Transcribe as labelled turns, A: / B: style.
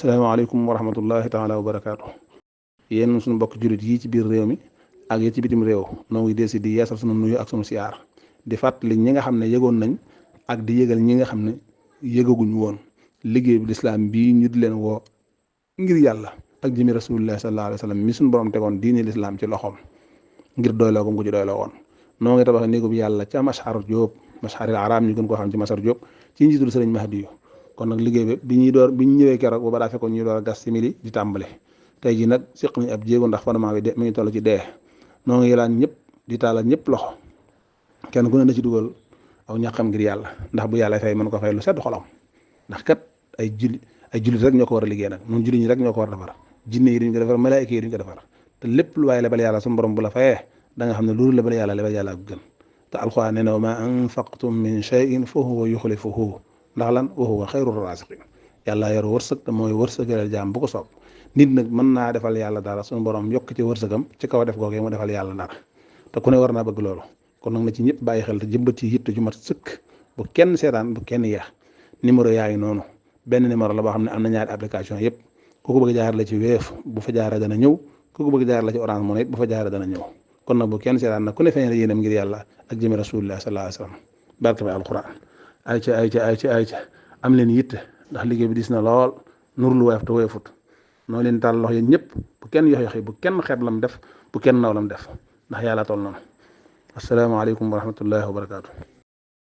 A: salaamaaleykum wa rahmatullahi taala wa barakaatu. yéen suñu mbokk jullit yi ci biir réew mi ak yi ci bitim réew noo ngi desi di yeesal sunu nuyu ak sunu siyaar di fàttali ñi nga xam ne yëgoon nañ ak di yëgal ñi nga xam ne yëgaguñ woon liggéey bi lislaam bii ñu di leen woo ngir yàlla ak jëmi rasulullah sallallahu alayhi wa sallam mi suñu borom tegoon diine lislaam ci loxoom ngir doyloo ko mu ci doyloo woon. noo ngi tabax néegu bi yàlla ca Mashar Diop Masharil Aram ñu gën koo xam ci Masar Diop ci njiitul sëriñ Mahdi kon nag liggéey bi bi ñu ñëwee keroog booba daa fekkoon ñu door a gas simili di tàmbale tey ji nag siq nañ ab jéego ndax fondement bi mi ngi toll ci dee noo ngi yelaan ñëpp di taalal ñëpp loxo kenn ku ne na ci dugal aw ñàqam ngir yàlla ndax bu yàlla fay mën ko fay lu sedd xolam ndax kat ay jullit rek ñoo ko war a liggéey nag ñun jullit ñi rek ñoo ko war a defar jinne yi duñ ko defar malaayika yi duñ ko defar te lépp lu waaye lebal yàlla suñu borom bu la fayee da nga xam ne loolu lebal yàlla ak gën te alxuraan nee na wa ma anfaqtum min shay'in fa huwa yuxlifuhu ndax lan wa huwa xayru raasiqiin yàlla yor wërsëg te mooy wërsëgal jaam bu ko soob nit nag mën naa defal yàlla dara suñu borom yokk ci wërsëgam ci kaw def googee mu defal yàlla dara te ku ne war naa bëgg loolu kon nag na ci ñëpp bàyyi xel te jëmbat ci yitte ju mat sëkk bu kenn seetaan bu kenn yeex numéro yaa ngi noonu benn numéro la boo xam ne am na ñaari application yëpp ku ko bëgg jaar la ci Wave bu fa jaaree dana ñëw ku ko bëgg jaar la ci Orange Money bu fa jaaree dana ñëw kon nag bu kenn seetaan nag ku ne feeñal yéenam ngir yàlla ak jëmi rasulullah sallallahu alayhi wa sallam barke bi alquran ayca am leen yitte ndax liggéey bi dis na lool nur lu woyof te woyofut noo leen taal loxo yéen ñëpp bu kenn yoxi bu kenn xeeb lam def bu kenn naw lam def ndax yàlla toll noonu asalaamaaleykum wa rahmatullahi wa barakaatu.